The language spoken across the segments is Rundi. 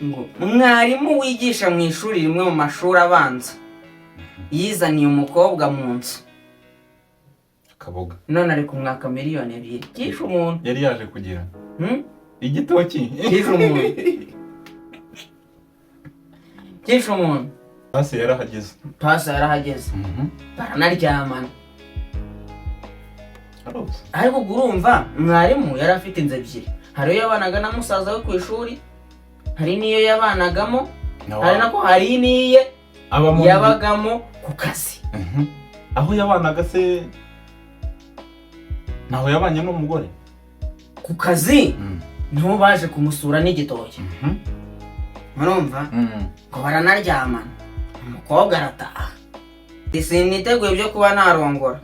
Ngo mwarimu wigisha mu ishuri rimwe mu mashuri abanza yizaniye umukobwa mu nzu. Akaboga. None ari kumwaka 2 miliyoni. Kishe umuntu. Yari yaje kugira igitoki. Kishe umuntu, kishe umuntu. Pasi yarahageze. Pasi yarahageze, baranaryamana. Arose. Ariko ubwo urumva mwarimu yari afite inzu ebyiri: hari iyo yabanaga na musaza we ku ishuri, hari n'iyo yabanagamo, hari nako hari n'iye abamo yabagamo ku kazi. Aho yabanaga se ntaho yabanye n'umugore? Ku kazi niho baje kumusura n'igitoki, murumva, ngo baranaryamana, umukobwa arataha. Siniteguye byo kuba narongora.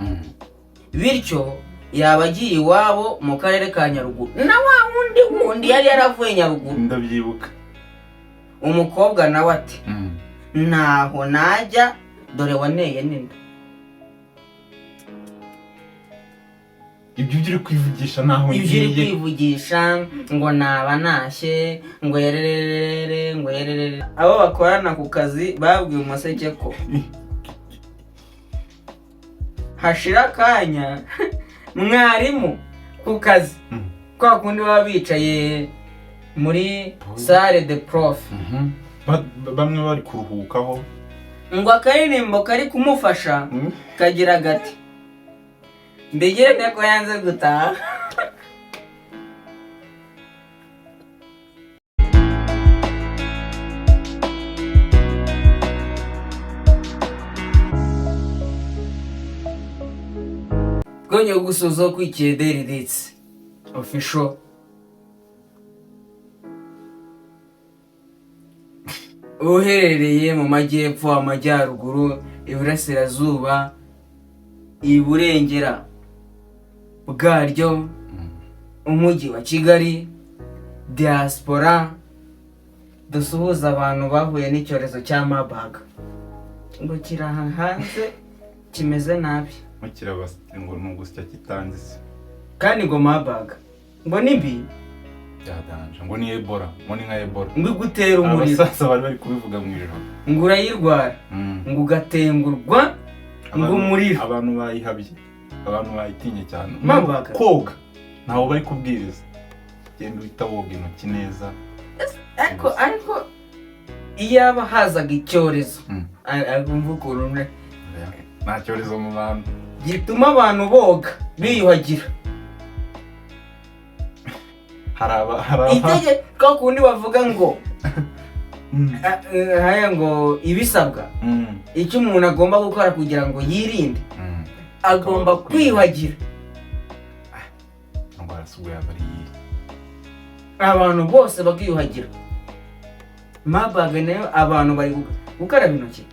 Bityo yaba agiye iwabo mu karere ka Nyaruguru, na wa wundi wundi yari yaravuye Nyaruguru. Ndabyibuka. Umukobwa nawe ati: "Ntaho najya, dore waneye n'inda." Ibyo uri kwivugisha ntaho Ibyo uri ngiye. kwivugisha ngo naba ntashye, ngo yererere, ngo yererere. Abo bakorana ku kazi babwiye Umuseke ko hashira akanya mwarimu ku kazi, kwa kundi baba bicaye muri salle de prof, Bamwe bari kuruhukaho. Ngo akaririmbo kari kumufasha kagira gati: "Mbigire nteko yanze gutaha." Twongeye gusuhuza ukurikiye Daily Ritz Official, uherereye mu majyepfo, amajyaruguru, iburasirazuba, iburengera bwaryo, umujyi wa Kigali, diaspora. Dusuhuza abantu bahuye n'icyorezo cya Marburg, ngo kiri aha hanze kimeze nabi. Mukirabasya ngo ni ugusya kitanditse. Kandi ngo Marburg ngo ni mbi. Byadanje, ngo ni Ebola, ngo ni nka Ebola. Ngo igutera umuriro. Abasaza bari bari kubivuga mu ijoro. Ngo urayirwara, ngo ugatengurwa, ngo umuriro. Abantu bayihabye, abantu bayitinye cyane. Marburg. Koga ntawe bari kubwiriza, genda uhita woga intoki neza. Ariko iyaba hazaga icyorezo, ariko umva ukuntu Nta cyorezo mu bantu. gituma abantu boga biyuhagira. Hari aba Itegeko kwa kundi bavuga ngo haya ngo ibisabwa, icyo umuntu agomba gukora kugira ngo yirinde, agomba kwiyuhagira. Indwara si ubwo yaba ari iyihe? Abantu bose bakiyuhagira. Marburg nayo abantu bari gukaraba intoki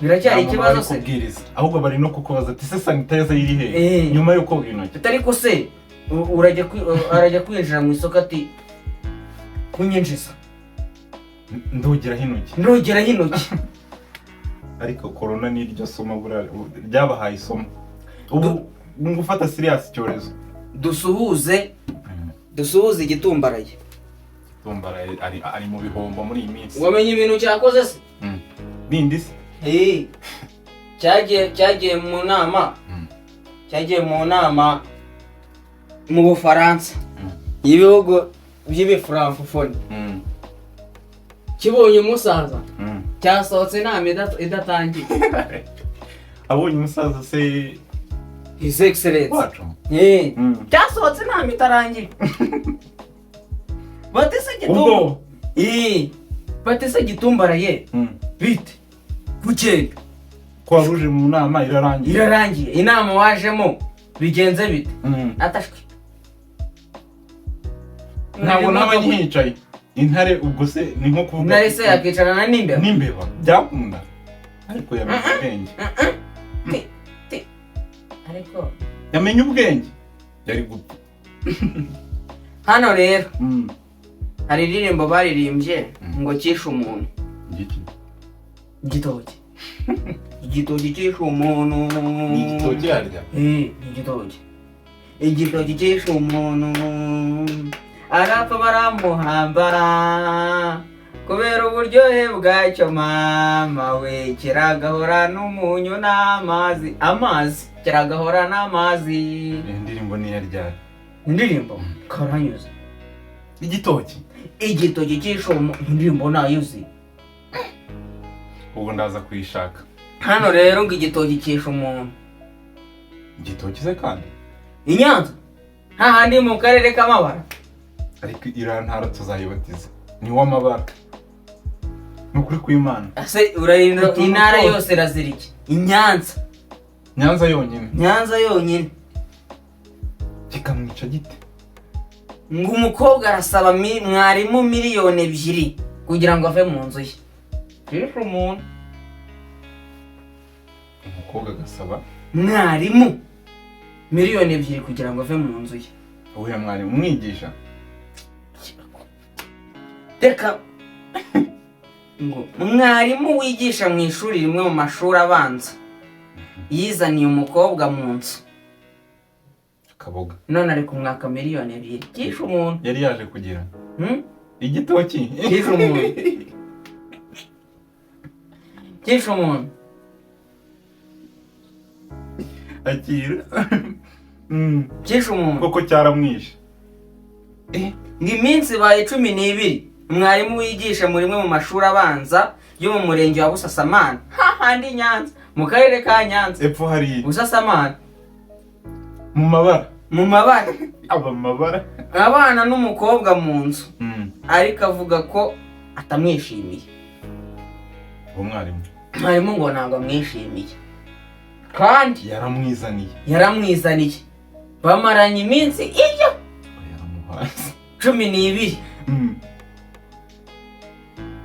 biracyari Nta muntu ikibazo bari se? kubwiriza, ahubwo bari no kukubaza ati: "Se sanitizer iri he?" Nyuma yo koga intoki. Ariko se urajya kwinjira mu isoko, ati kunyinjiza Ndogeraho intoki. Ndogeraho intoki. Ariko korona ni iryo somo buriya ryabahaye isomo, ubu ni gufata serious icyorezo. Dusuhuze igitumbaraye. Tumbara ari mu bihombo muri iyi minsi. Wamenye ibintu cyakoze se? Bindi se? Eh, cyagiye mu nama, cyagiye mu nama mu Bufaransa y'ibihugu by'ibifrancophonie. Kibonye umusaza, cyasohotse inama idatangiye. Abonye umusaza se? His Excellence Wacu. Eh, cyasohotse inama itarangiye. Batise gitumba Ubwo Eh, batise gitumbaraye, bite kugenda? Ko wari uje mu nama irarangiye. Irarangiye inama wajemo, bigenze bite? Atashwe. Ntabwo naba nkicaye intare, ubwo se ni nko kuvuga Intare se yakicarana n'imbeba? N'imbeba byakunda, ariko yamenye ubwenge. Ariko Yamenye ubwenge, yari gupfa. Hano rero hari indirimbo baririmbye ngo kishe umuntu. Igiki? Igitoki, igitoki kishe umuntu. Ni igitoki yarya? Eh, ni igitoki. Igitoki kishe umuntu, arapfa baramuhamba. Kubera uburyohe bwacyo mama we, kiragahora n'umunyu n'amazi, amazi kiragahora n'amazi. Iyo ndirimbo ni iya ryari? Indirimbo karanyuze. Igitoki. Igitoki cy'ishomo, indirimbo nayuzi. Ubwo ndaza kuyishaka. Hano rero ngo igitoki cyishe umuntu. Igitoki se kandi? I Nyanza hahandi mu karere k'amabara. Ariko iriya ntara tuzayibatiza ni uw'amabara, ni ukuri kw'Imana. Ese urarinda Utuntu intara twose. Yose irazira iki? I Nyanza. Nyanza yonyine. Nyanza yonyine. Kikamwica gite? Ngo umukobwa arasaba mwarimu 2 miliyoni kugira ngo ave mu nzu ye. Cyishe umuntu. Umukobwa agasaba mwarimu 2 miliyoni kugira ngo ave mu nzu ye. Uhuye mwarimu umwigisha? Reka, ngo mwarimu wigisha mu ishuri rimwe mu mashuri abanza yizaniye umukobwa mu nzu. Akaboga. None ari kumwaka 2 miliyoni. Cyishe umuntu. Yari yaje kugira Hmm? igitoki. Cyishe umuntu, cyishe umuntu. Akira. Cyishe umuntu. Koko cyaramwishe. Ngo iminsi ibaye 12 mwarimu wigisha muri rimwe mu mashuri abanza yo mu murenge wa Busasamana, hahandi i Nyanza, mu karere ka Nyanza. Epfo hariya. Busasamana. Mu mabara. Mu mabara. Aba mabara. Abana n'umukobwa mu nzu, ariko avuga ko atamwishimiye. Uwo mwarimu? Mwarimu ngo ntabwo amwishimiye kandi Yaramwizaniye. Yaramwizaniye, bamaranye iminsi iyo Yaramuhaze. 12.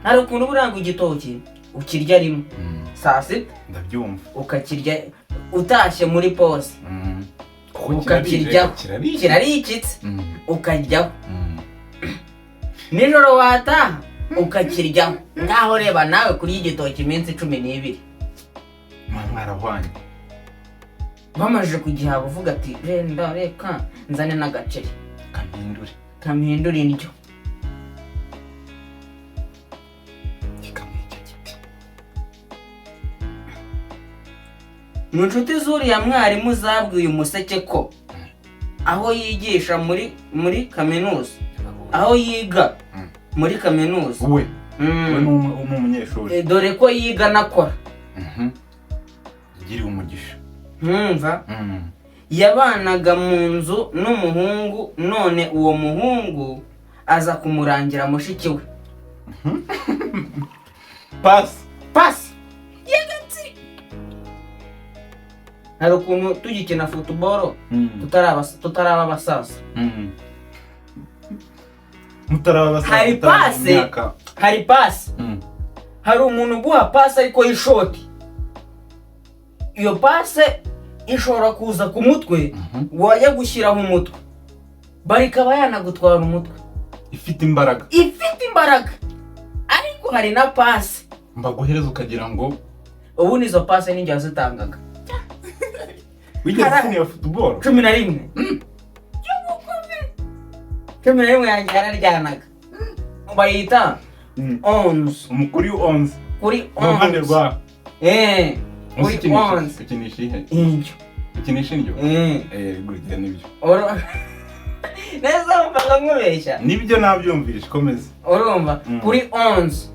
Hari ukuntu buranga igitoki ukirya rimwe saa sita, Ndabyumva. ukakirya utashye muri pause. Kuko Ukakiryaho. kirarije. Kirarikitse, ukaryaho nijoro, wataha ukakiryaho. Ngaho reba nawe kurya igitoki iminsi 12. Mwarahwanye. Bamajije kugihaga uvuga ati: "Renda reka nzane n'agaceri." Kamindure. Kampindura indyo. Kikamwica giti? Mu nshuti z'uriya mwarimu zabwiye Umuseke ko aho yigisha muri kaminuza, aho yiga muri kaminuza. We we ni umunyeshuri. Dore ko yiga anakora. Yagiriwe umugisha. Nkumva yabanaga mu nzu n'umuhungu, none uwo muhungu aza kumurangira mushiki we. Pasi. Pasi y'agatsi. Hari ukuntu tugikina football tutaraba abasaza. Mutaraba abasaza, Hari mutaraba mu pase. myaka. Hari pasi, hari umuntu uguha pasi ariko y'ishoti. Iyo pase ishobora kuza ku mutwe, wajya gushyiraho umutwe barikaba yanagutwara umutwe. Ifite imbaraga. Ifite imbaraga. Ariko hari na pasi Mbaguhereza ukagira ngo ubundi izo pase ninjye wazitangaga. Wigeze ukinira football? 11, 11 yanjye yararyanaga, bayita 11. Kuri 11. Kuri Mu ruhande 11. rwa Kuri ukinisha 11. Ukinisha ihe? Indyo. Ukinisha indyo. Eh. Gutya nibyo. Neza wumvaga nkubeshya? Nibyo, nabyumvishe, komeza. Urumva, kuri 11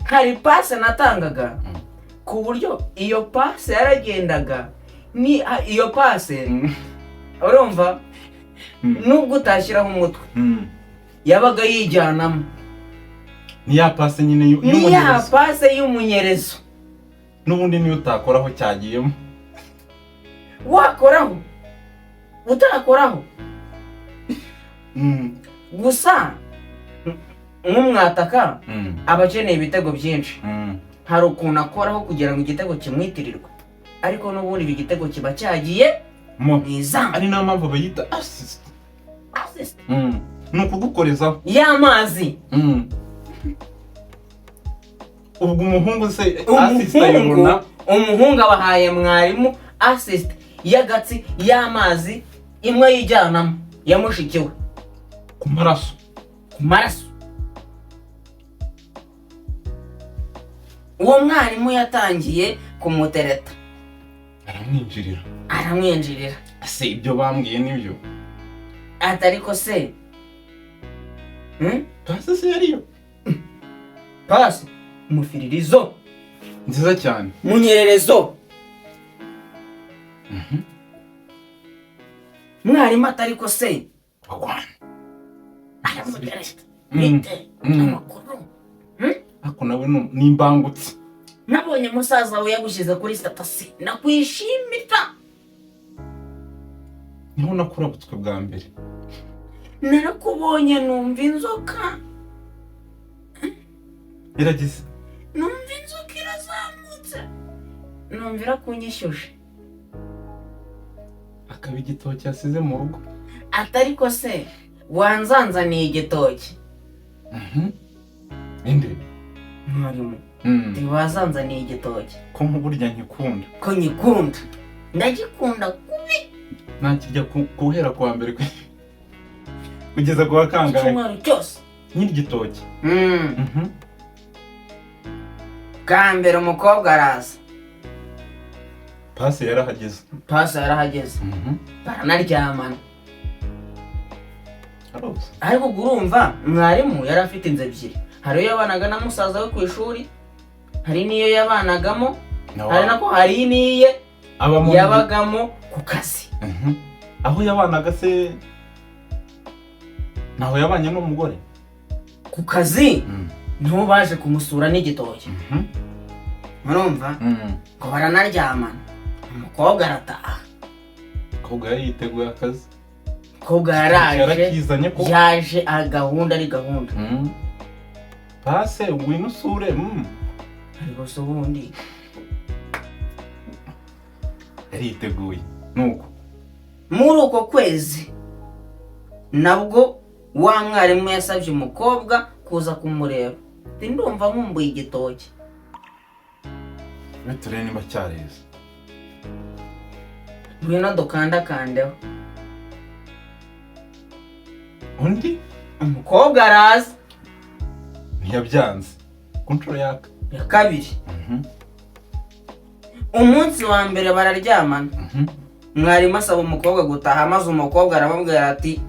hari pase natangaga ku buryo iyo pase yaragendaga, ni iyo pase, urumva, nubwo utashyiraho umutwe yabaga yijyanamo. Ni ya pase nyine Ni ya y'umunyerezo. pase y'umunyerezo. N'ubundi niyo utakoraho cyagiyemo. Wakoraho, utakoraho. Gusa nk'umwataka aba akeneye ibitego byinshi. Hari ukuntu akoraho kugira ngo igitego kimwitirirwe, ariko n'ubundi icyo gitego kiba cyagiye Mo. mu izamu. Ari nayo mpamvu bayita assist. Assist. Ni ukugukorezaho. Y'amazi. Ubwo umuhungu se assist Umuhungu ayibona? Umuhungu abahaye mwarimu assist y'agatsi y'amazi imwe yijyanamo ya mushiki we. Ku maraso. Ku maraso. Uwo mwarimu yatangiye kumutereta. Aramwinjirira. Aramwinjirira. Ese ibyo bambwiye nibyo? Ati ariko se, Pasi se yariyo? Pasi mufiririzo. Nziza cyane. Munyererezo. Mwarimu ati ariko se. Wagwan. Aramutereta. Bite? Amakuru? Ariko nawe ni imbangutsi. Nabonye musaza we yagushyize kuri status, nakwishimira. Niho nakurabutswe bwa mbere. Narakubonye numva inzoka. Iragize. Numva inzoka irazamutse, numva irakunyishyuje. Akaba igitoki yasize mu rugo. Ati ariko se wanzanzaniye igitoki? Inde? Mwarimu. Ati wazanzaniye igitoki? Ko nk'uburya nkikunda. Ko nyikunda, ndagikunda kubi. Nakirya guhera kuwa mbere kugeza ku wa kangahe? Icyumweru cyose. Nyiri igitoki. Bwa mbere umukobwa araza. Pasi yarahageze. Pasi yarahageze, baranaryamana. Arose. Ariko ubwo urumva mwarimu yari afite inzu ebyiri: hari iyo yabanaga na musaza we ku ishuri, hari n'iyo yabanagamo, hari nako hari n'iye aba mu yabagamo ku kazi. Aho yabanaga se ntaho yabanye n'umugore? Ku kazi niho baje kumusura n'igitoki, murumva, ngo baranaryamana, umukobwa arataha. Umukobwa yari yiteguye akazi. Umukobwa yaraje. Yarakizanye ko. Yaje gahunda ari gahunda. Pase ngwino usure. Ariko se ubundi? Yari yiteguye nuko. Muri uko kwezi nabwo wa mwarimu yasabye umukobwa kuza kumureba. Ati ndumva nkumbuye igitoki. Turebe niba cyareze. Ngwino dukandakandeho. Undi. Umukobwa araza. Ntiyabyanze ku nshuro yaka. Ya kabiri. Umunsi wa mbere bararyamana. Mwarimu asaba umukobwa gutaha, maze umukobwa aramubwira ati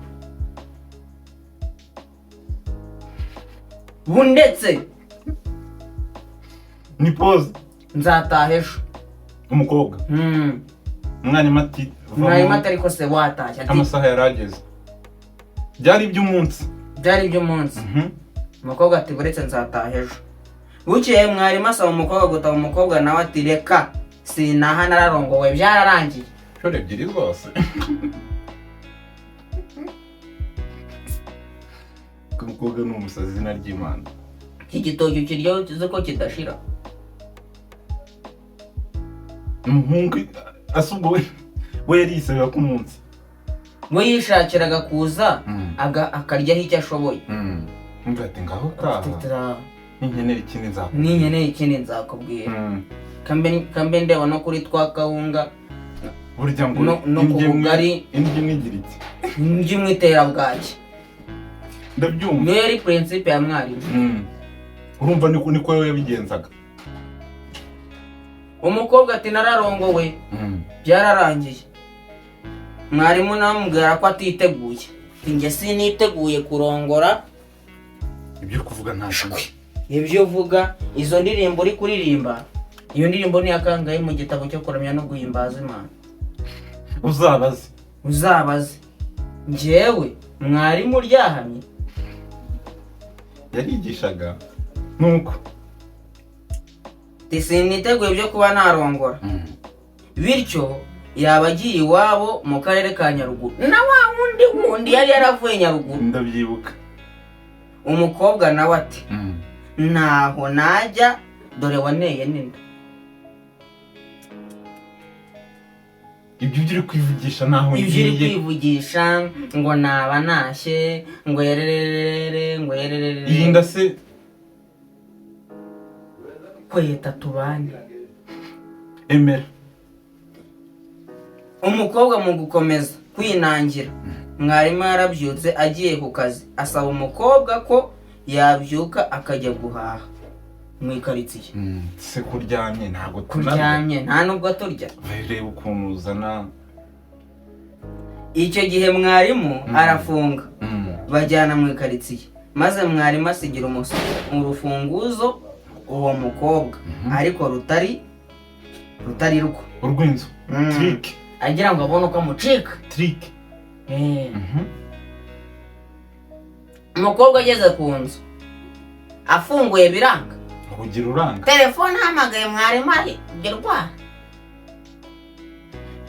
bundetse. Ni pose. Nzataha ejo. Umukobwa. Umwarimu ati va. Mwarimu ati ariko se watashye? Ati amasaha yari ageze, byari iby'umunsi. Byari iby'umunsi. Umukobwa ati buretse, nzataha ejo. Bukeye mwarimu asaba umukobwa gutaha, umukobwa nawe ati reka, sinaha, nararongowe, byararangiye. Inshuro ebyiri zose. Umukobwa ni umusazi, izina ry'Imana. Iki gitoki ukiryaho uzi ko kidashira. Umuhungu asa ubwo we yarisabira ku munsi. We yishakiraga kuza akaryaho icyo ashoboye. Umva ati ngaho taha. Ati, ninkenera ikindi nzakubwira. Ninkeneye ikindi nzakubwira. Kambe ndeba no kuri twa kawunga. Burya ngo No ku indyo imwe bugari. Indyo imwe igira iki? Indyo imwe itera bwaki. Ndabyumva. Niyo yari principe ya mwarimu. Urumva niko we yabigenzaga. Umukobwa ati nararongowe, byararangiye. Mwarimu nawe amubwira ko atiteguye. Ati njye siniteguye kurongora. Ibyo kuvuga nta shwi. Ibyo uvuga, izo ndirimbo uri kuririmba, iyo ndirimbo ni iyakangahe mu gitabo cyo kuramya no guhimbaza Imana? Uzabaze. Uzabaze njyewe mwarimu uryahamye. Yarigishaga nuko. Ati siniteguye byo kuba narongora. Bityo yaba agiye iwabo mu karere ka Nyaruguru, na wa wundi wundi yari yaravuye Nyaruguru. Ndabyibuka. Umukobwa nawe ati ntaho najya, dore waneye n'inda. Ibyo uri kwivugisha ntaho Ibyo uri ngiye. kwivugisha ngo naba ntashye, ngo yererere, ngo yererere. Iyi nda se? Kweta tubane. Emera. Umukobwa mu gukomeza kwinangira, mwarimu yarabyutse agiye ku kazi, asaba umukobwa ko yabyuka akajya guhaha. Mu ikaritsiye. Se kuryamye ntabwo tunarya. Kuryamye nta nubwo turya. Reba ukuntu uzana. Icyo gihe mwarimu arafunga, bajyana mu ikaritsiye, maze mwarimu asigira urufunguzo uwo mukobwa, ariko rutari rwo. Urw'inzu. Trick. Agira ngo abone uko amucika. Trick. Umukobwa ageze ku nzu afunguye biranga. Urugi ruranga. Telefone ahamagaye mwarimu arigirwa,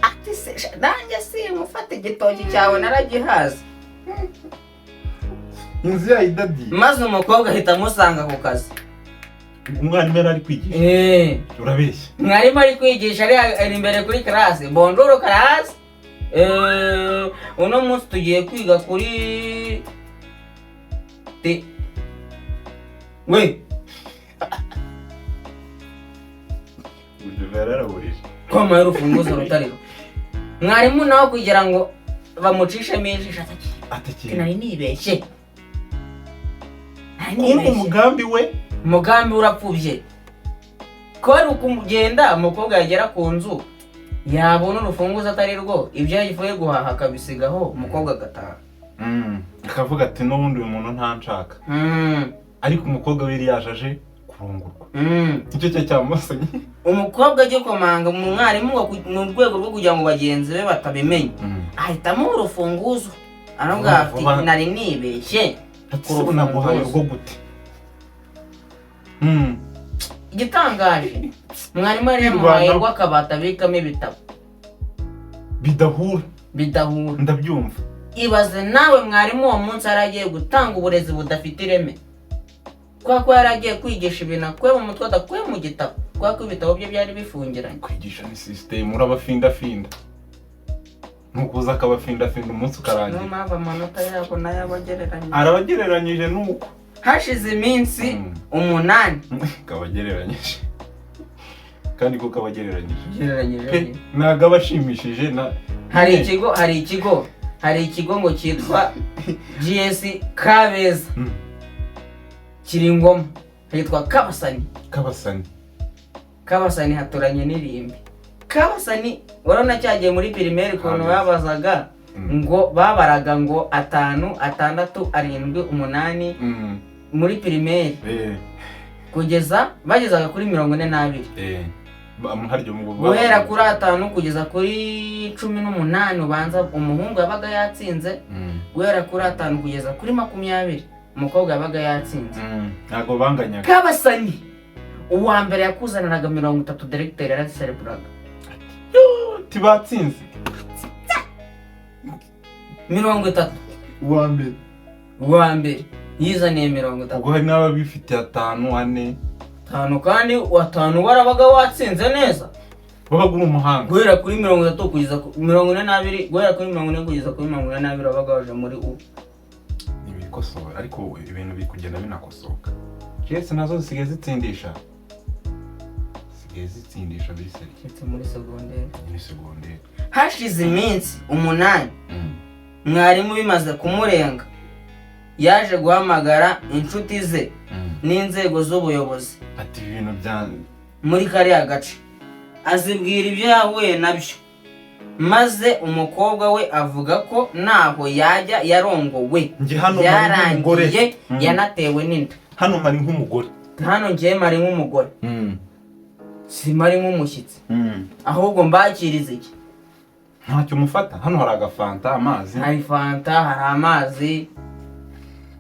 ati: "Se nanjye simufata igitoki cyawe naragihaze." Inzu yayidadiye. Maze umukobwa ahita amusanga ku kazi. Umwarimu yari ari kwigisha? Urabeshya. Mwarimu ari kwigisha, ari imbere kuri classe: "Bonjour classe, uno munsi tugiye kwiga kuri te we." Uburyo yararaburije. Kwamaye urufunguzo rutariho, mwarimu nawe kugira ngo bamucishemo ijisho ati: Atakiri. "Nari nibeshye, nari Kumva nibeshye." Umugambi we. Umugambi urapfubye ko ari ukugenda, umukobwa yagera ku nzu yabona urufunguzo atari rwo, ibyo yavuye guhaha akabisigaho, umukobwa agataha. Akavuga ati: "N'ubundi uyu muntu ntanshaka." Ariko umukobwa we yari yaje aje kurongorwa. Nicyo cyo cyamusanye. Umukobwa ajya komanga mu mwarimu ngo mu rwego rwo kugira ngo bagenzi be batabimenya, ahitamo urufunguzo, aravuga ati: Vuba. "Nari nibeshye." Ati: "Se unaguhaye urwo gute?" Igitangaje, mwarimu yari yamuhaye Kwirwanaho. rw'akabati abikamo ibitabo. Bidahura. Bidahura. Ndabyumva. Ibaze nawe, mwarimu uwo munsi yari agiye gutanga uburezi budafite ireme, kubera ko yari agiye kwigisha ibintu akuye mu mutwe, adakuye mu gitabo, kubera ko ibitabo bye byari bifungiranye. Kwigisha ni sisitemu, urabafindafinda, nukuza akabafindafinda umunsi Niyo ukarangira. mpamvu amanota yabo nayo abagereranya. Arabagereranyije nuko. Hashize iminsi 8. Kabagereranyije kandi ko kabagereranyije. Ugereranyije. Pe, ntabwo aba ashimishije na Hari ikigo, hari ikigo ngo cyitwa GS Kabeza. Kiri Ngoma, hitwa Kabasani. Kabasani. Kabasani haturanye n'irimbi. Kabasani urabona cyagiye muri primaire ukuntu Kabeza. babazaga ngo babaraga ngo atanu, atandatu, arindwi, umunani muri primaire kugeza bagezaga kuri 42. Harya mu Guhera kuri atanu kugeza kuri 18 ubanza umuhungu yabaga yatsinze. Guhera kuri atanu kugeza kuri 20 umukobwa yabaga yatsinze. Ntabwo banganyaga. Kabasani uwa mbere yakuzaniraga 30, directeur yarasereburaga. Tibatsinze. 30. Uwa mbere. Uwa mbere yizaniye 30. Ubwo hari n'ababifitiye atanu, ane. Atanu, kandi atanu warabaga watsinze neza. Babaga uri umuhanga. Guhera kuri 30 kugeza ku 42, guhera kuri 40 kugeza kuri 42 wabaga waje muri u Ibikosora, ariko ibintu biri kugenda binakosoka. GS nazo zisigaye zitsindisha, zisigaye zitsindisha biri sérieux. Keretse muri segonderi. Muri segonderi. Hashize iminsi 8, mwarimu bimaze kumurenga yaje guhamagara inshuti ze n'inzego z'ubuyobozi Ati: "Ibintu bya muri kariya gace, azibwira ibyo yahuye nabyo, maze umukobwa we avuga ko ntaho yajya yarongowe. Njye hano mpari nk'umugore. Byarangiye yanatewe n'inda. Hano mpari nk'umugore. Hano ngiye mari nk'umugore, si mari nk'umushyitsi, ahubwo mbakiriza iki?" Ntacyo mufata? Hano hari agafanta, amazi. Hari fanta, hari amazi.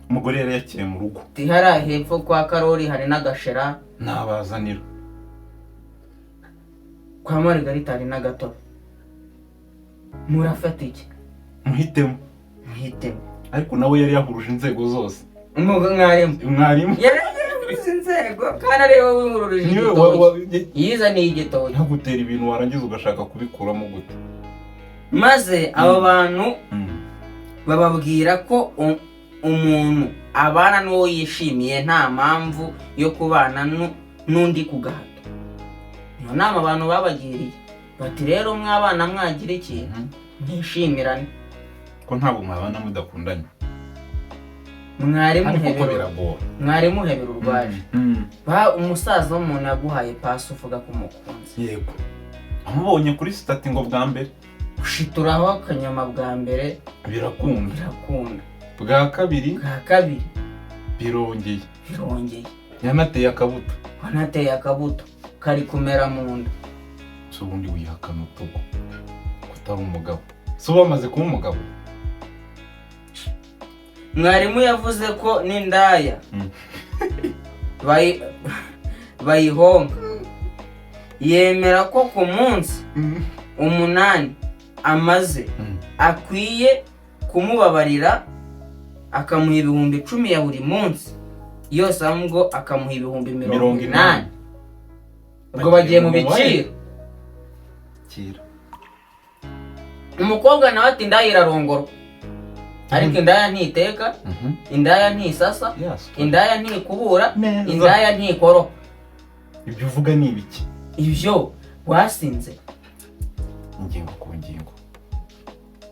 Umugore yari yakiriye mu rugo. Hariya hepfo kwa Karori hari n'agashera. Nabazanira. Kwa Marigarita hari n'agatobe. Murafata iki? Muhitemo. Muhitemo. Ariko nawe yari yahuruje inzego zose. Mwarimu. Mwarimu. Yari yahuruje inzego kandi ari wowe wihururije Niwe igitoki, yizaniye igitoki. Ntagutera ibintu warangiza ugashaka kubikuramo gute? Maze abo bantu bababwira ko umuntu abana n'uwo yishimiye, nta mpamvu yo kubana n'undi ku gahato. Niyo nama abantu babagiriye, bati: "Rero mwabana mwagira iki, mwishimirane." Ko ntabwo mwabana mudakundanye. Mwarimu Ariko ko hebera, biragora. Mwarimu hebera urwaje. Ba umusaza w'umuntu yaguhaye pasi uvuga ko umukunze. Yego, amubonye kuri status ngo bwa mbere. Ushituraho akanyama bwa mbere. Birakunda. Birakunda. Bwa kabiri. Bwa kabiri. Birongeye. Birongeye. Yanateye akabuto. Wanateye akabuto kari kumera mu nda. Si ubundi wihakana utugo kutari umugabo, si uba wamaze kuba umugabo? Mwarimu yavuze ko n'indaya bayihonga, yemera ko ku munsi 8 amaze akwiye kumubabarira akamuha 10,000 ya buri munsi yose, ahubwo akamuha ibihumbi mirongo Mirongo inani. inani. Ubwo bagiye mu biciro. Kira. Umukobwa nawe ati indaya irarongorwa, ariko indaya ntiteka, indaya ntisasa, indaya ntikubura, Neza. indaya ntikoropa. Ibyo uvuga ni ibiki? Ibyo wasinze. Ingingo ku ngingo.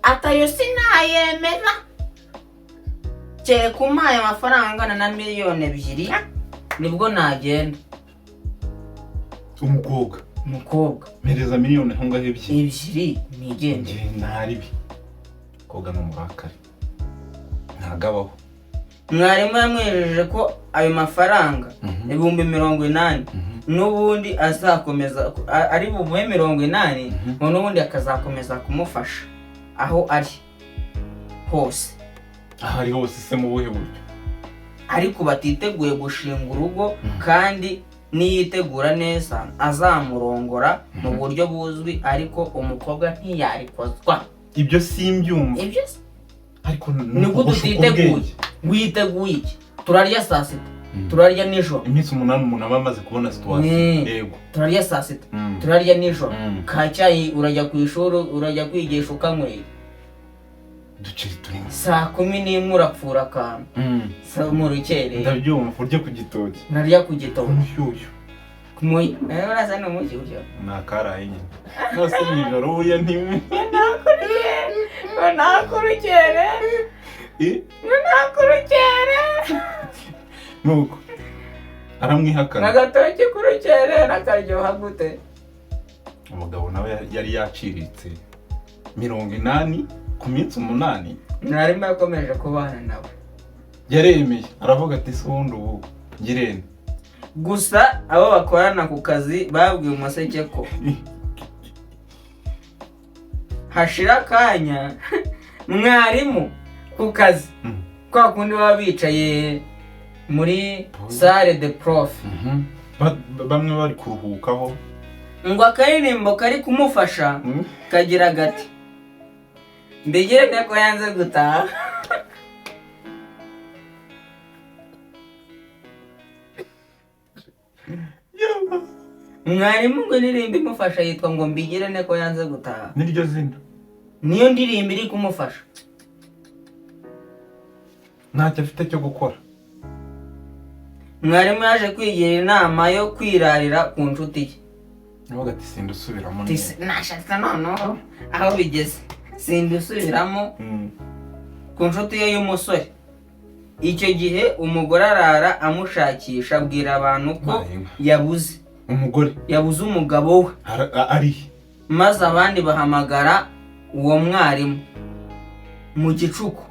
Atayo sinayemera kereka umpaye amafaranga angana na 2 miliyoni nibwo nagenda. Umukobwa. Umukobwa. Mpereza miliyoni aho ngaho 2. 2 nigendere. Njye ntaribi koga ni umurakare, ntabwo abaho. Mwarimu yamwijeje ko ayo mafaranga 80,000 n'ubundi azakomeza ari bumuhe 80, ngo n'ubundi akazakomeza kumufasha aho ari hose. Aho ari hose se mu buhe buryo? Ariko batiteguye gushinga urugo, kandi niyitegura neza azamurongora mu buryo buzwi, ariko umukobwa ntiyarikozwa. Ibyo simbyumva. Ibyo se? Ariko Ni gute utiteguye? Witeguye iki? Turarya saa sita, turarya nijoro. Iminsi 8 umuntu aba amaze kubona situation. Yego. Turarya saa sita, turarya nijoro, ka cyayi, urajya ku ishuri, urajya kwigisha ukanyweye. Uduceri turimo. Saa 11 urapfura akantu mu rukerera. Ndabyumva, urya ku gitoki. Urarya ku gitoki. Umushyushyu. Urasa n'umushyushyu. Ni akaraye nyine nose mu ijoro buriya ntimwe. Ngo nakurukere. Eh? Ngo nakurukere. Nuko aramwihakana. N'agatoki k'urukerera karyoha gute? Umugabo nawe yari yaciriritse, 80 ku minsi 8. Mwarimu yakomeje kubana nawe. Yaremeye aravuga ati se ubundi ubu ngirente. Gusa abo bakorana ku kazi babwiye Umuseke ko hashira akanya mwarimu ku kazi, kwa kundi baba bicaye muri salle de prof, Bamwe bari kuruhukaho. Ngo akaririmbo kari kumufasha kagira gati: "Mbigire ko yanze gutaha." Mwarimu ngo indirimbo imufasha yitwa ngo "Mbigire ko yanze gutaha". Niryo zina. Niyo ndirimbo iri kumufasha. Ntacyo afite cyo gukora. Mwarimu yaje kwigira inama yo kwirarira ku nshuti ye. Aravuga ati sindusubiramo. Ati, "Nashatse noneho aho bigeze sindusubiramo." Ku nshuti ye y'umusore. Icyo gihe umugore arara amushakisha, abwira abantu ko Marenga. yabuze. Umugore. Yabuze umugabo we. Ari he? Maze abandi bahamagara uwo mwarimu mu gicuku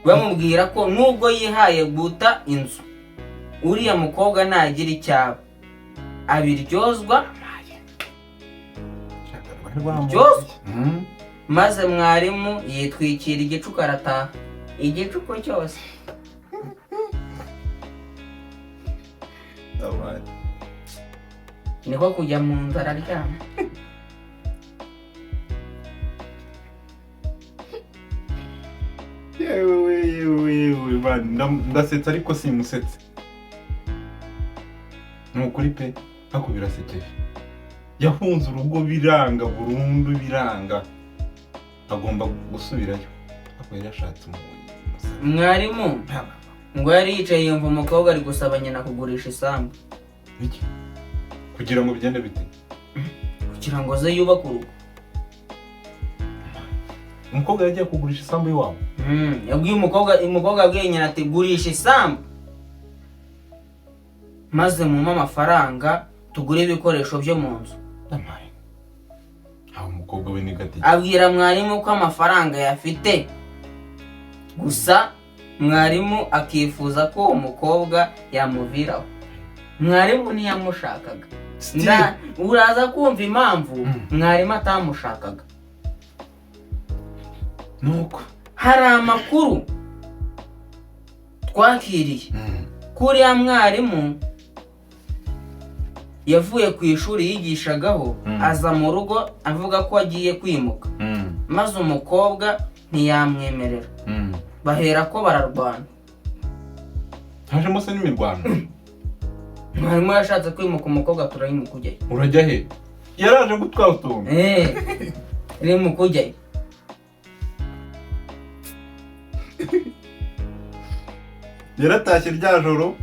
bamubwira ko nubwo yihaye guta inzu, uriya mukobwa nagira icyaba abiryozwa. Ryozwa. Maze mwarimu yitwikira igicuku arataha, igicuku cyose. Abaye. Niko kujya mu nzu araryama. Yewe yewe yewe man, ndasetsa ariko simusetse, ni ukuri pe, ariko birasekeje. Yahunze urugo biranga burundu, biranga, agomba gusubirayo, ariko yari yashatse umusore. Mwarimu ngo yari yicaye yumva umukobwa ari gusaba nyina kugurisha isambu. Iki kugira ngo bigende bite? Kugira ngo aze yubake urugo. Umukobwa yagiye kugurisha isambu iwabo? Yabwiye umukobwa yabwiye nyina ati gurisha isambu maze mumpe amafaranga tugure ibikoresho byo mu nzu. Ndamaye. Aho umukobwa we ni gati. Abwira mwarimu ko amafaranga yafite, gusa mwarimu akifuza ko uwo mukobwa yamuviraho. Mwarimu ntiyamushakaga. Still. Uraza kumva impamvu mwarimu atamushakaga. Nuko. Hari amakuru twakiriye ko uriya mwarimu yavuye ku ishuri yigishagaho, aza mu rugo avuga ko agiye kwimuka, maze umukobwa ntiyamwemerera, bahera ko bararwana. Hajemo se n'imirwano? Mwarimu yashatse kwimuka, umukobwa turayimuka ujyayo. Urajya he? Yaraje gutwara utuntu. Rimuka ujyayo. Yaratashye rya joro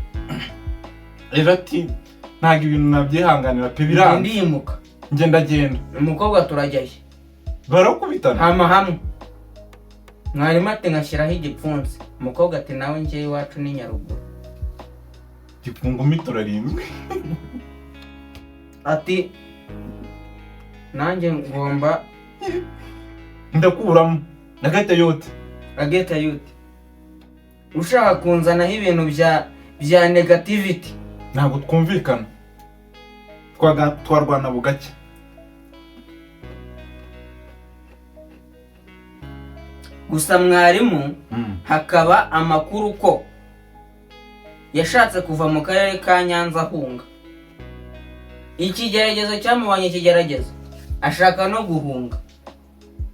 ejo ati ntabwo ibintu nabyihanganira pe, biranga. Ndimuka. Ngenda genda. Umukobwa turajyayo. Barakubitana. Hama hamwe mwarimu ati nkashyiraho igipfunsi, umukobwa ati nawe njyewe iwacu ni Nyaruguru. Gipfungumi turarindwi. Ati nanjye ngomba ndakuramo nagahita yote. Ageta yuti ushaka kunzanaho ibintu bya negativity. Ntabwo twumvikana, twarwana bugacya. Gusa mwarimu hakaba amakuru ko yashatse kuva mu karere ka Nyanza ahunga ikigeragezo cyamubanye ikigeragezo, ashaka no guhunga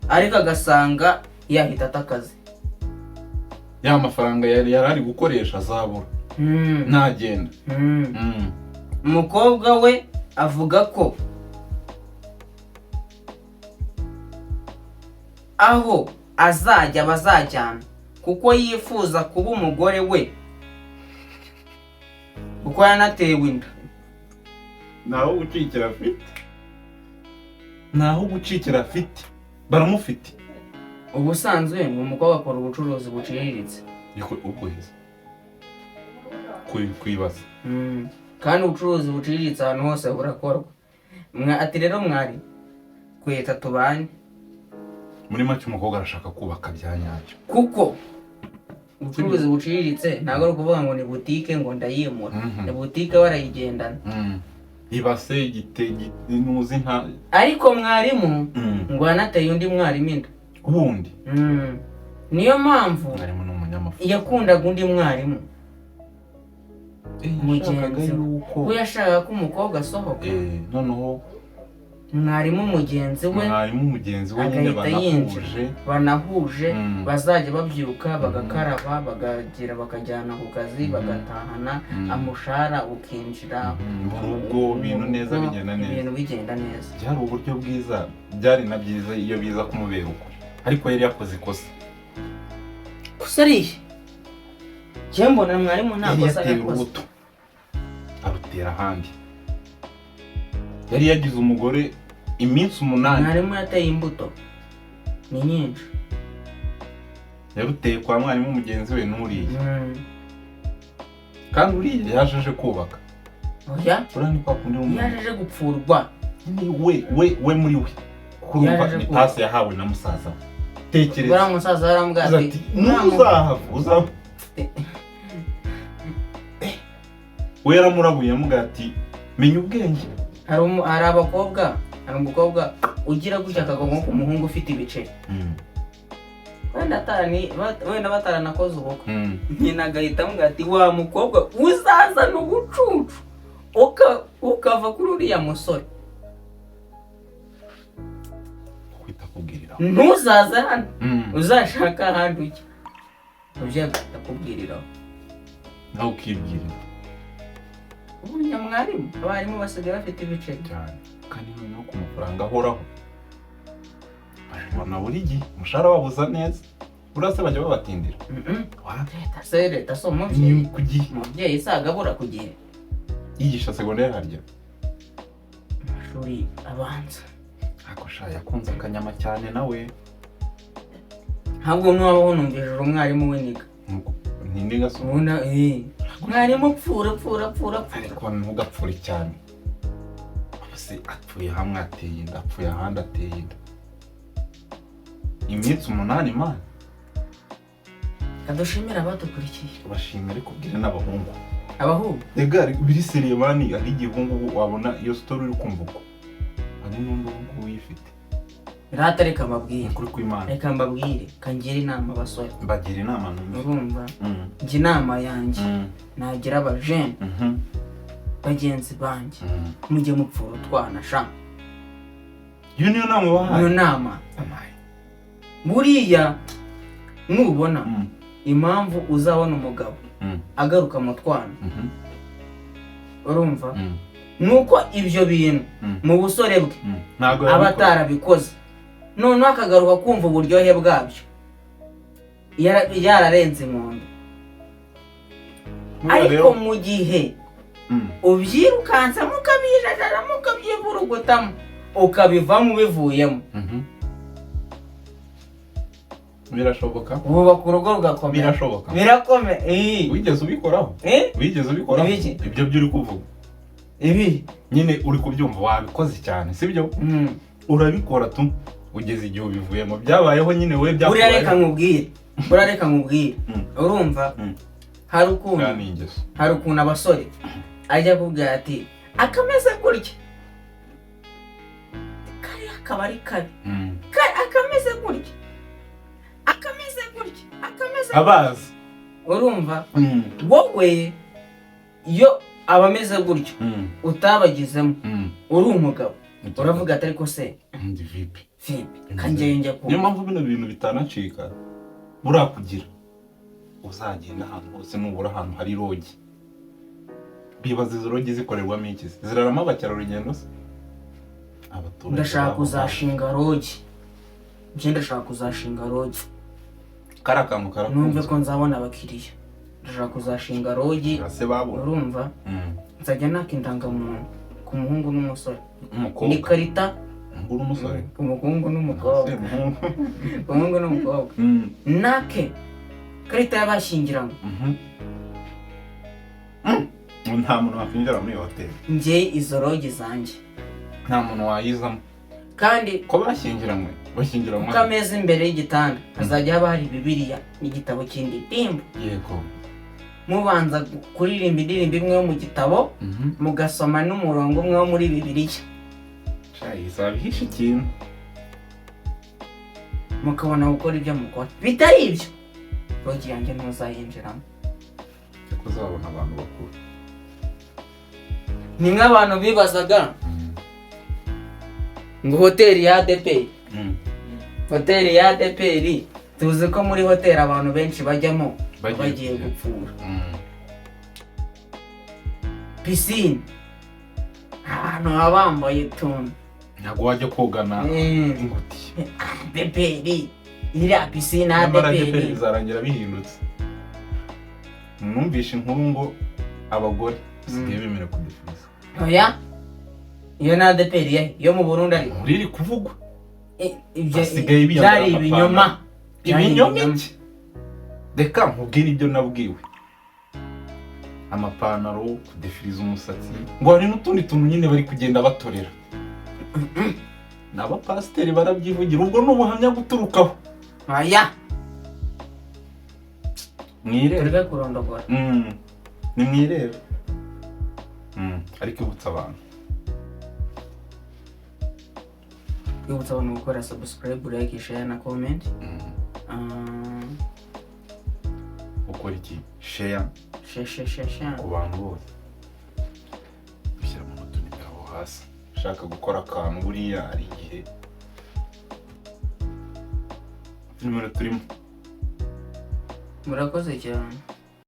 ariko agasanga yahita ata akazi. Ya mafaranga yari ari gukoresha azabura ntagenda. Umukobwa we avuga ko aho azajya bazajyana kuko yifuza kuba umugore we, kuko yanatewe inda. Ntaho gucikira afite, ntaho gucikira afite, baramufite. Ubusanzwe ngo umukobwa akora ubucuruzi buciriritse. Niko ubwoheza kwibaza. Kandi ubucuruzi buciriritse ahantu hose burakorwa. Ati rero mwari kweta tubane. Muri make umukobwa arashaka kubaka bya nyabyo. Kuko ubucuruzi buciriritse ntabwo ari ukuvuga ngo ni butike ngo ndayimura, ni butike barayigendana. Ibase igitenge ntuzi nta. Ariko mwarimu ngo yanateye undi mwarimu inda. Wundi. Niyo mpamvu mwarimu ni umunyamafuti. Yakundaga undi mwarimu Yashakaga mugenzi we. yuko We yashakaga ko umukobwa asohoka. Noneho mwarimu mugenzi we mwarimu mugenzi we nyine agahita yinjira. banahuje. Banahuje, bazajya babyuka bagakaraba bakagira bakajyana ku kazi, bagatahana, amushahara ukinjira mu rugo, ibintu neza mu rugo, bigenda neza. Ibintu bigenda neza. Byari uburyo bwiza, byari na byiza iyo biza kumubera uko, ariko yari yakoze ikosa. Gusa ariya njyewe mbona mwarimu nta Yari kosa yateye yakoze. urubuto arutera ahandi. Yari yagize umugore iminsi 8. Mwarimu yateye imbuto ni nyinshi. Yaruteye kwa mwarimu mugenzi we n'uriya. Kandi uriya yaje aje kubaka. Oya. Uriya ni kwa kundi w'umuntu. Yaje aje gupfurwa. Ni we we we muri we. Kuko urumva Yaje aje ni kubaka. pasi yahawe na musaza we. Tekereza. Uriya musaza yarambwira Aza ati ati ntuzahava uzaba. We yaramurabuye amubwira ati menya ubwenge. Hari abakobwa, hari umukobwa ugira gutya akagwa nko ku muhungu ufite ibiceri, wenda bataranakoze ubukwe, nyina agahita amubwira ati wa mukobwa uzazana ubucucu ukava kuri uriya musore. Kwita kubwirira. Ntuzaze hano, uzashaka ahandi ujya. Umubyeyi agahita akubwiriraho. Nawe ukibwirira. Ubu nyamwarimu, abarimu basigaye bafite ibiceri. Cyane. Kandi noneho ku mafaranga ahoraho babibona buri gihe, umushahara wabo uza neza. Buriya se bajya babatindira? Leta se, leta si umubyeyi? Ni ku gihe. Umubyeyi se agabura ku gihe. Yigisha segonderi harya? Amashuri abanza. Ariko sha yakunze akanyama cyane nawe. Ntabwo nwabaho numvijije umwarimu w'iniga. Ninde gaso? Ubona mwarimu pfura pfura pfura pfura. Ariko ntugapfure cyane. Se apfuye hamwe ateye inda, apfuye ahandi ateye inda. Iminsi 8 man. Kadushimira abadukurikiye. Bashimira ariko ubwire n'abahungu. Abahungu? Ega biri sérieux man, hari igihe ubu ngubu wabona iyo story uri kumva uko. Hari n'undi ubu ngubu uyifite. Rata reka mbabwire. Ukuri kw'Imana. Reka mbabwire, kangira inama abasore. Mbagira inama numve. Urumva? Njye inama yanjye nagira abajene bagenzi banjye, mujye mupfura utwana sha. Iyo niyo nama ubahaye? Iyo nama. Buriya nubona impamvu uzabona umugabo agaruka mu twana, urumva, nuko ibyo bintu mu busore bwe Ntabwo aba yabikora. atarabikoze, noneho akagaruka kumva uburyohe bwabyo yararenze inkombe. Buriya Ariko rero- mu gihe ubyirukansamo, ukabijajaramo, ukabyivurugutamo, ukabivamo ubivuyemo, Birashoboka. wubaka urugo rugakomera. Birashoboka. Birakomeye. Iyi. Wigeze ubikoraho? Eh? Wigeze ubikoraho? Ibiki? Ibyo byo uri kuvuga. Ibi. Nyine uri kubyumva wabikoze cyane, sibyo? Urabikora tu, ugeze igihe ubivuyemo, byabayeho nyine we. Buriya reka Byakubayeho. nkubwire, buriya reka nkubwire. Urumva, hari ukuntu Buriya ni ingeso. hari ukuntu abasore ajya akubwira ati akameze gutya, kariya akaba ari kabi. Akameze gutya, akameze gutya, akameze gutya. Abazi. Urumva, wowe iyo abameze gutyo utabagizemo, uri umugabo, uravuga ati ariko se Ndi vipi? Vipi kanjyeyo njya Niyo kumva. mpamvu bino bintu bitanacika. Burakugira uzagenda ahantu hose, nubura ahantu hari lodge, bibaza izo lodge zikorerwamo iki? Se ziraramo abakerarugendo se? Abaturage Ndashaka baho. kuzashinga lodge, njye ndashaka kuzashinga lodge. Kari akantu Numve karakunzwe. ko nzabona abakiriya. Ndashaka kuzashinga lodge. Se babona. Urumva, nzajya naka indangamuntu ku muhungu n'umusore. Umukobwa. N'ikarita. Umuhungu n'umusore. Ku muhungu n'umukobwa. Se, umuhungu. Ku muhungu n'umukobwa nake karita y'abashyingiranywe. Nta muntu wakwinjira muri iyo hoteli. Njye izo lodge zanjye. Nta muntu wayizamo. Kandi Ko bashyingiranywe, bashyingiranywe. ku kameza imbere y'igitanda hazajya haba hari Bibiliya n'igitabo cy'indirimbo. Mubanza kuririmba indirimbo imwe yo mu gitabo, mugasoma n'umurongo umwe wo muri Bibiliya. Sha, izaba ihishe ikintu. Mukabona gukora ibyo mukora. Bitari ibyo, lodge yanjye ntuzayinjiramo. Ariko uzabona abantu bakuru. Ni nk'abantu bibazaga ngo hoteli ya ADEPR, hoteli ya ADEPR, tuzi ko muri hoteli abantu benshi bajyamo Bagiye bagiye kujya. gupfura. Piscine, abantu baba bambaye utuntu. Ntabwo wajya kogana ingutiya. ADEPR, iriya piscine Nyamara ADEPR ADEPR. bizarangira bihindutse. Numvishe inkuru ngo abagore basigaye bemerewe kudefiriza. Oya, iyo ni ADEPR ye yo mu Burundi ariko. Inkuru iri kuvugwa. Ibyo Basigaye biyambara byari ibinyoma. Byari Ibinyoma iki? Reka nkubwire ibyo nabwiwe: amapantaro, kudefiriza umusatsi, ngo hari n'utundi tuntu nyine bari kugenda batorera. Ni abapasiteri barabyivugira, ubwo ni ubuhamya guturukaho. Oya. Mwirebe. Tureke kurondogora. Ni mwirebe. Ariko ibutsa abantu. Twibutsa abantu gukora subscribe, like, share na comment. Gukora iki? Share. Share, share, share, share. Ku bantu bose, gushyiramo n'utunimero aho hasi, ushaka gukora akantu. Buriya hari igihe utunimero turimo. Murakoze cyane.